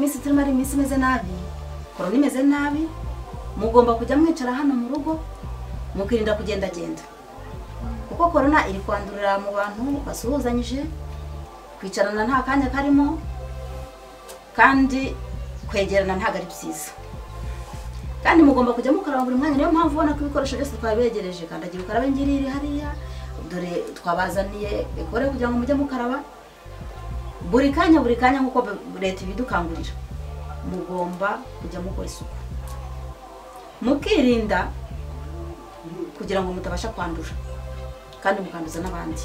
iminsi turimo ari iminsi imeze nabi, korona imeze nabi, mugomba kujya mwicara hano mu rugo mukirinda kugendagenda. Kuko korona iri kwandurira mu bantu basuhuzanyije, kwicarana nta kanya karimo, kandi kwegerana ntago ari byiza. Kandi mugomba kujya mukaraba buri mwanya, niyo mpamvu ubona ko ibikoresho byose twabibegereje. Kandagira ukarabe ngiri iri hariya, dore twabazaniye ekore kugira ngo mujye mukaraba buri kanya buri kanya nkuko leta ibidukangurira. Mugomba kujya mukora isuku, mukirinda kugira ngo mutabasha kwandura kandi mukanduza n'abandi.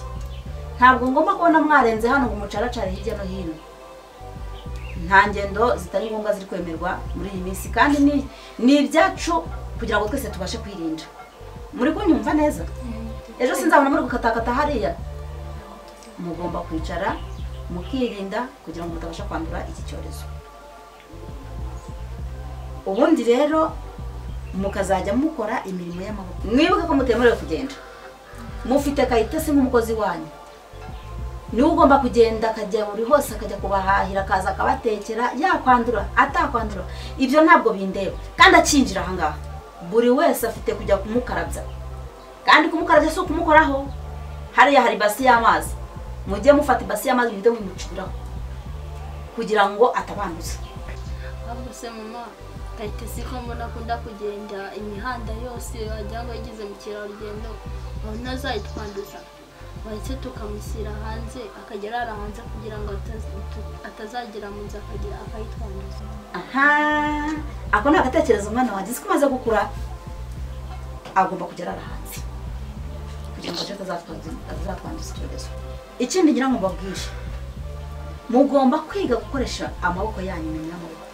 Ntabwo ngomba kubona mwarenze hano ngo mucaracare hirya no hino. Nta ngendo zitari ngombwa ziri kwemerwa muri iyi minsi, kandi ni ibyacu kugira ngo twese tubashe kwirinda. Muri kunyumva neza? Ejo sinzabona muri gukatakata hariya. Mugomba kwicara mukirinda kugira ngo mutabasha kwandura iki cyorezo. Ubundi rero mukazajya mukora imirimo y'amaboko. Mwibuke ko mutemerewe kugenda. Mufite Kayitesi nk'umukozi wanyu. Niwe ugomba kugenda akajya buri hose, akajya kubahahira, akaza akabatekera, yakwandura atakwandura ibyo ntabwo bindeba. Kandi akinjira aha ngaha buri wese afite kujya kumukarabya, kandi kumukarabya si ukumukoraho. Hariya hari basi y'amazi, mujye mufata ibasi y'amazi muhite mumucuraho kugira ngo atabanduza. Ahubwo se mama, Kayitesi ko mbona akunda kugenda imihanda yose wagira ngo yigize mukerarugendo, ubona azayitwanduza. Bahise tukamushyira hanze akajya arara hanze kugira ngo atazagera mu nzu akagira akayitwanduza. Aha, ako ni agatekerezo umwana wanjye ko umaze gukura agomba kujya arara hanze kugira ngo atazatwanduza icyorezo. Ikindi ngira ngo mbabwire, mugomba kwiga gukoresha amaboko yanyu imirimo y'amaboko,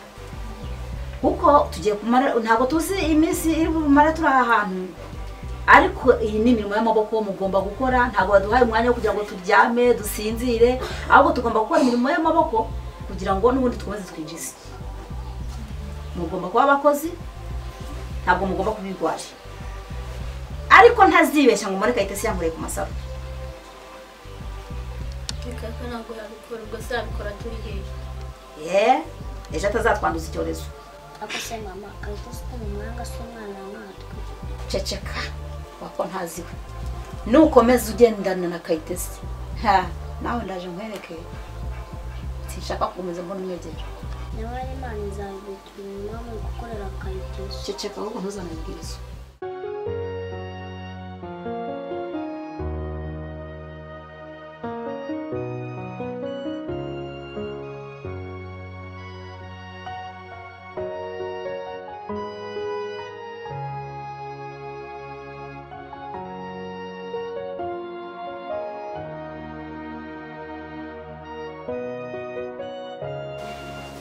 kuko tugiye kumara, ntabwo tuzi iminsi iri bumare turi aha hantu, ariko iyi ni imirimo y'amaboko mugomba gukora. Ntabwo baduhaye umwanya wo kugira ngo turyame dusinzire, ahubwo tugomba gukora imirimo y'amaboko kugira ngo n'ubundi dukomeze twinjize. Mugomba kuba abakozi, ntabwo mugomba kubirwara. Ariko ntazibeshya ngo mureke Kayitesi yankoreye ku masaro. Reka ko ntabwo yabikora, ubwo se yabikora turi hehe? Ejo atazatwanduza icyorezo. Ako se mama, Kayitesi ko mu mwanga si umwana nkatwe. Ceceka wako ntaziwe. Nukomeza ugendana na Kayitesi, ha nawe ndaje nkwereke. Sinshaka gukomeza mbona umwegera. Nyamara Imana izabituma mu gukorera Kayitesi. Ceceka ahubwo ntuzanabwirize.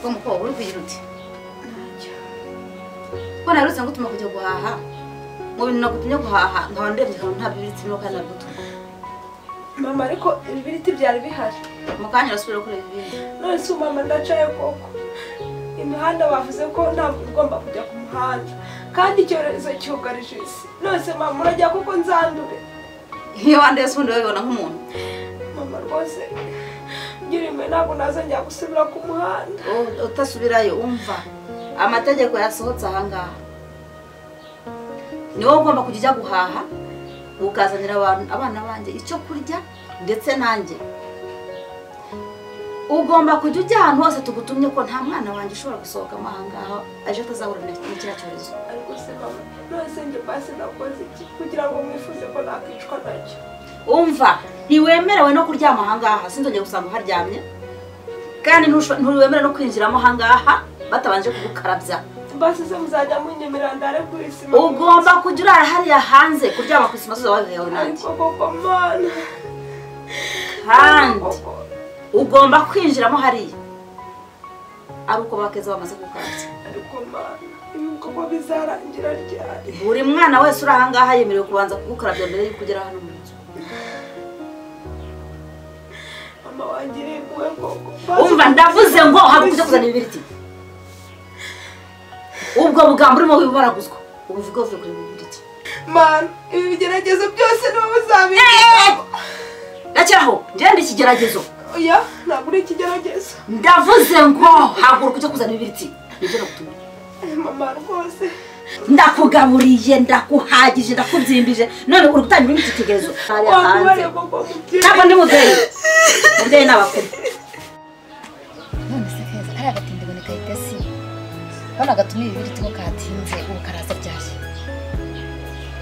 Mukobwa uri kugira uti ntacyo ko narutse ngutuma kujya guhaha, mu bintu nagutumye guhaha nkaba ndebye nkaba nta bibiriti birimo kandi nabigutumye. Mama, ariko ibibiriti byari bihari. Mu kanya urasubira kureba ibindi. None se mama ndacaye koko? Imihanda bavuze ko ntabwo ugomba kujya ku muhanda, kandi icyorezo cyugarije isi. None se mama urajya koko nzandure? Iyo wanduye se ubundi wabibona nk'umuntu? Mama rwose ngirime ntabwo nazongera gusubira ku muhanda. Utasubirayo umva amategeko yasohotse aha ngaha. Ni wowe ugomba kujya ujya guhaha ukazanira abana banjye icyo kurya ndetse nanjye. Ugomba kujya ujya ahantu hose tugutumye ko nta mwana wanjye ushobora gusohokamo aha ngaha aje atazahura n'ikiriya cyorezo. Ariko se mama, none se njye basi nakoze iki kugira ngo mwifuze ko nakicwa nacyo? Umva, ntiwemerewe no kuryama aha ngaha, sinzongeye gusanga uharyamye, kandi ntiwemerewe no kwinjiramo aha ngaha batabanje kugukarabya. Basi se muzajya munyemerera ndare kuri sima? Ugomba kujya urara hariya hanze, kuryama ku isima wabihewe nanjye. Ariko koko mana, kandi ugomba kwinjiramo hariya ari uko bakeza bamaze kugukarabya. Ariko mana, ibi koko bizarangira ryari? Buri mwana wese uri aha ngaha yemerewe kubanza kugukarabya mbere y'uko ugera hano mu nzu. Mama wangiriye impuhwe koko. Umva ndavuze ngo haguruka ujye kuzana ibibiriti. Ubwo bugambo urimo wibaraguzwa ubuvuge uvuye kuri ibibiriti. Mana, ibi bigeragezo byose ni wowe uzabigeraho. Rekeraho, ngende ikigeragezo. Oya, ntabwo uri ikigeragezo. Ndavuze ngo haguruka ujye kuzana ibibiriti. Nibyo nagutumye. Mama rwose. Ndakugaburiye, ndakuhagije, ndakubyimbije. None uri gutangira iki kigeragezo. Wakubariye koko mubyeyi. Ntabwo ndi mubyeyi. Mubyeyi n'abakuru. None se Keza, kariya gatindi ngo ni Kayitesi. Hano gatumiye ibibiriti ko katinze, ubu karaza ryari.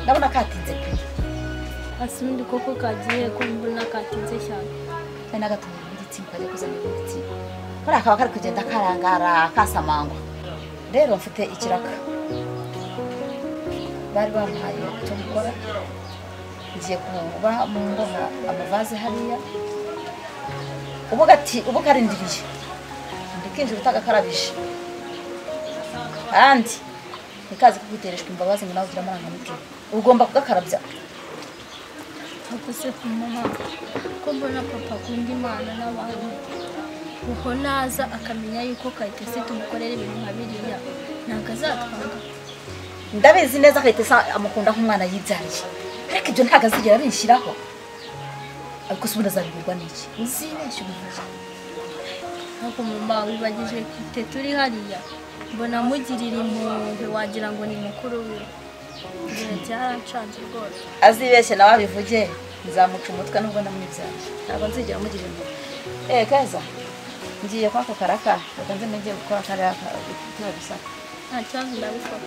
Ndabona katinze pe. Asundi koko kagiye ko mbona katinze cyane. Ari nagatumye ibibiriti ngo kajye kuzana ibibiriti. Kariya kaba kari kugenda karangara kasamangwa. Rero mfite ikiraka. Bari bampaye cyo gukora. Ngiye kuba mu mboha amavaze hariya. Ubu karindiriye. Ndikinjira utagakarabije. Kandi nikaze kugutereshwa imbabazi ngo nawe ugira amarangamutima. Ugomba kugakarabya. Ako se mama, ko mbona papa akunda Imana n'abantu. Kuko naza akamenya yuko Kayitesi tumukorera ibintu nka biriya, ntabwo azatwanga. Ndabizi neza Kayitesi amukunda nk'umwana yibyariye. Ariko ibyo ntabwo azigera abinshyiraho. Ariko se ubundi azabibwirwa n'iki? Uzibeshye ubivuge. Ariko mama wibagije kite turi hariya. Mbona amugirira impuhwe wagira ngo ni mukuru we. Ibintu byarancanze rwose. Azibeshye nawe abivuge, nzamuca umutwe nubwo namwibyaye. Ntabwo nzigera mugirira impuhwe. Keza, ngiye kwako karaka, reka nze ngiye gukora kariya gusa. Nta kibazo ndabikora.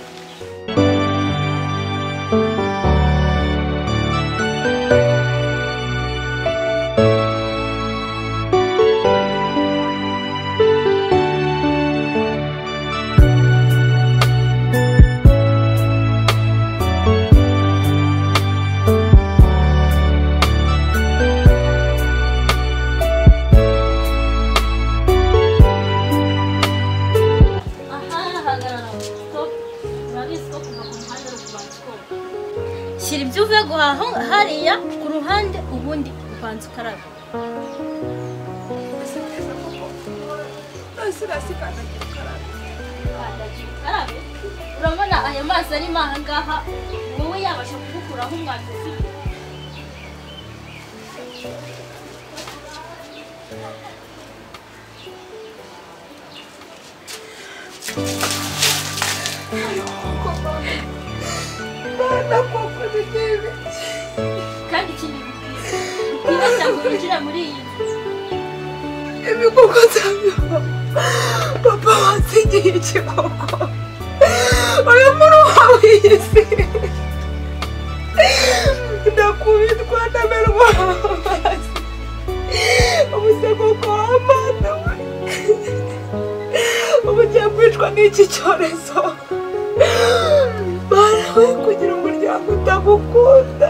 Shyira ibyo uvuye guhaha hariya ku ruhande ubundi ubanza ukarabe. Urabona aya mazi arimo aha ngaha wowe yabasha kugukuraho umwanda ufite. Kandi ikindi utibeshya ngo winjire muri iyi nzu. Ibi koko nzabibona. Papa wansigiye iki koko? Uyu muruha w'iyi si. Ndakubitwa ndamerwa amazi. Ubu se koko wamana we. Ubu ugiye kwicwa n'iki cyorezo. Mana we, kugira umuryango utagukunda.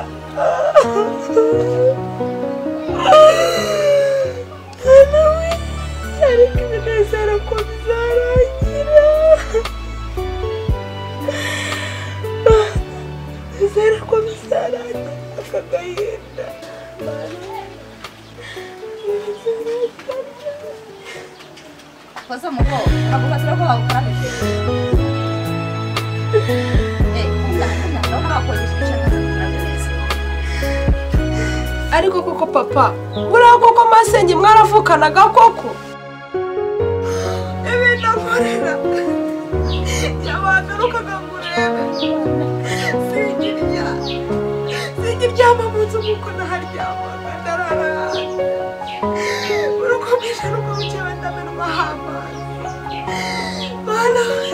Mana we, ariko ibinezero ko bizarangira. Nizere ko bizarangira aka gahinda. Mana we, Koza muko, haguruka turaguha ukarabe. Ariko koko papa, buriya koko masenge mwaravukanaga koko? Ibintu nkorera yabagarukaga ngo urebe. Sinkiryama mu nzu nkuko naharyamaga, ndarara hanze. Buri uko bwije n'uko bukeye ndamenwa amazi. Mana we.